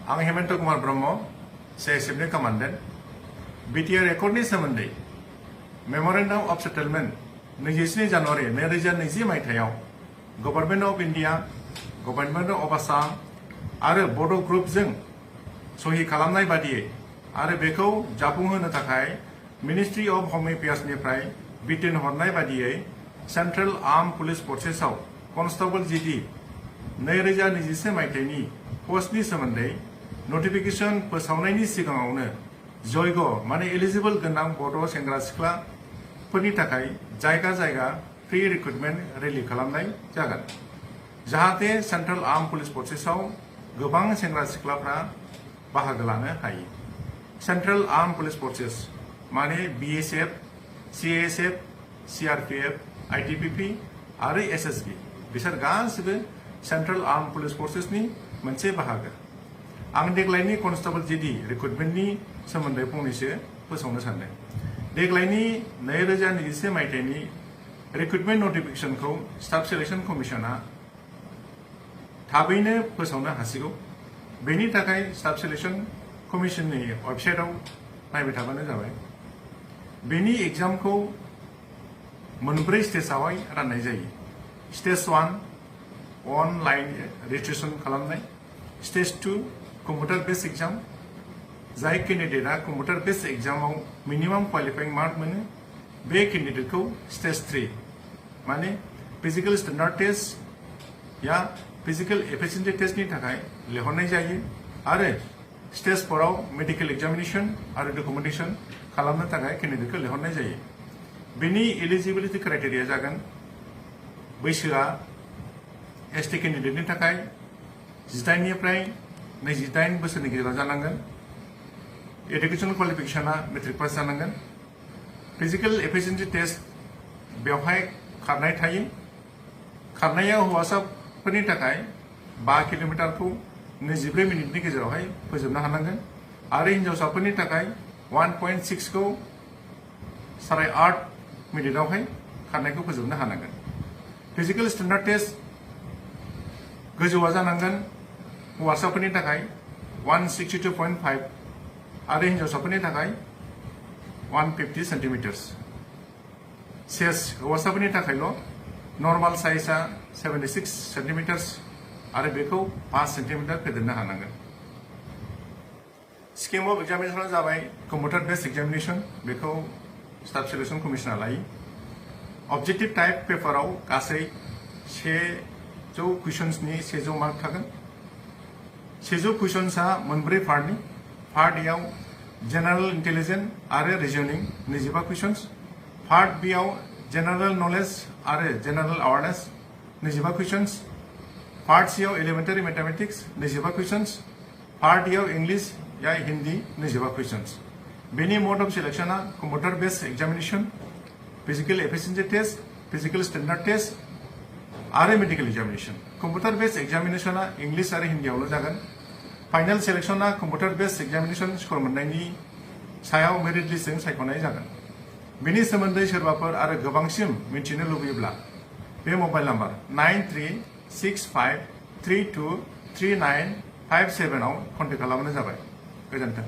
आं हेमंत कुमार ब्रह्म CISF नि commandant BTR एकर्डनि सोमोन्दै मेमोरेन्डाम अफ सेटलमेन्ट 27 जानुवारि 2020 मायथाइयाव government of India, government of Assam आरो बड' ग्रुपजों सहि खालामनाय बादियै आरो बेखौ जाफुंहोनो थाखाय मिनिस्ट्रि अफ होम एफेयार्सनिफ्राय बिथोन हरनाय बादियै सेन्ट्रेल आर्म पुलिस फर्सेसआव कनस्टेबल GD 2021 मायथाइनि पस्टनि सोमोन्दै नटिफिकेशन फोसावनायनि सिगाङावनो जयग माने एलिजिबल गोनां बड' सेंग्रा सिख्लाफोरनि थाखाय जायगा जायगा फ्री रिक्रुटमेन्ट रेली खालामनाय जागोन जाहाथे सेन्ट्रेल आर्म पुलिस फर्सेसआव गोबां सेंग्रा सिख्लाफ्रा बाहागो लानो हायो। सेन्ट्रेल आर्म पुलिस फर्सेस माने BSF, CISF, CRPF, ITBP आरो SSB बिसोर गासिबो सेन्ट्रेल आर्म पुलिस फर्सेसनि मोनसे बाहागो। आं देग्लायनि कनस्टेबल GD रिक्रुटमेन्टनि सोमोन्दै फंनैसो फोसावनो सानदों। देग्लायनि 2021 मायथाइनि रिक्रुटमेन्ट नटिफिकेशनखौ स्टाफ सिलेक्शन कमिशना थाबैनो फोसावनो हासिगौ। बेनि थाखाय स्टाफ सिलेक्शन कमिशननि वेबसाइटआव नायबाय थाबानो जाबाय। बेनि एग्जामखौ मोनब्रै स्टेजआवहाय राननाय जायो। स्टेज 1 अनलाइन रेजिस्ट्रेशन खालामनाय, स्टेज 2 कम्पिउटार बेस्ड एग्जाम जाय केन्डिडेटआ कम्पिउटार बेस्ड एग्जामाव मिनिमाम क्वालिफाइं मार्क मोनो बे केन्डिडेटखौ स्टेज 3 माने फिजिकल स्टेन्डार्ड टेस्ट या फिजिकल एफिशिएन्सि टेस्टनि थाखाय लिंहरनाय जायो आरो स्टेज 4 आव मेडिकल एग्जामिनेशन आरो डकुमेन्टेशन खालामनो थाखाय केन्डिडेटखौ लिंहरनाय जायो। बेनि एलिजिबिलिटि क्राइटेरिया जागोन बैसोआ ST केन्डिडेटनि थाखाय 18 निफ्राय 28 बोसोरनि गेजेराव जानांगोन। एडुकेशन क्वालिफिकेशना मेट्रिक पास जानांगोन। फिजिकल एफिशिएन्सि टेस्ट बेवहाय खारनाय थायो। खारनाया हौवासाफोरनि थाखाय 5 किल'मिटारखौ 24 मिनिटनि गेजेरावहाय फोजोबनो हानांगोन आरो हिन्जावसाफोरनि थाखाय 1.6 खौ 8.5 मिनिटआवहाय खारनायखौ फोजोबनो हानांगोन। फिजिकल स्टेन्डार्ड टेस्ट गोजौआ जानांगोन हौवासाफोरनि थाखाय 162.5 आरो हिन्जावसाफोरनि थाखाय 150 सेन्टिमिटार्स। सेस हौवासाफोरनि थाखायल' नर्माल साइजआ 76 सेन्टिमिटार्स आरो बेखौ 5 सेन्टिमिटार फेदेरनो हानांगोन। स्किम अफ एग्जामिनेशना जाबाय कम्पिउटार बेस्ड एग्जामिनेशन, बेखौ स्टाफ सिलेक्शन कमिशना लायो। अबजेक्टिव टाइप पेपाराव गासै 100 कुइसन्सनि 100 मार्क थागोन। 100 कुइसन्सआ मोनब्रै पार्टनि। पार्ट एआव जेनेरेल इन्टेलिजेन्स आरो रिजनिं 25 कुइसन्स, पार्ट बी आव जेनेरेल नलेज आरो general awareness 25 questions, part C आव elementary mathematics 25 questions, part D आव इंग्लिश या हिंदी 25 कुइसन्स। बेनि मोड अफ सिलेक्शना computer based examination, physical efficiency test, physical standard test आरो medical examination. Computer based एग्जामिनेशना English आरो हिन्दीआवल' जागोन। फाइनल सिलेक्शना कम्पिउटार बेस्ड एग्जामिनेशन स्कोर मोननायनि सायाव मेरिट लिस्टजों सायख'नाय जागोन। बेनि सोमोन्दै सोरबाफोर आरो गोबांसिन मिथिनो लुबैयोब्ला बे मबाइल नाम्बार 9365323957 आव कन्टेक्ट खालामबानो जाबाय। गोजोन्थों।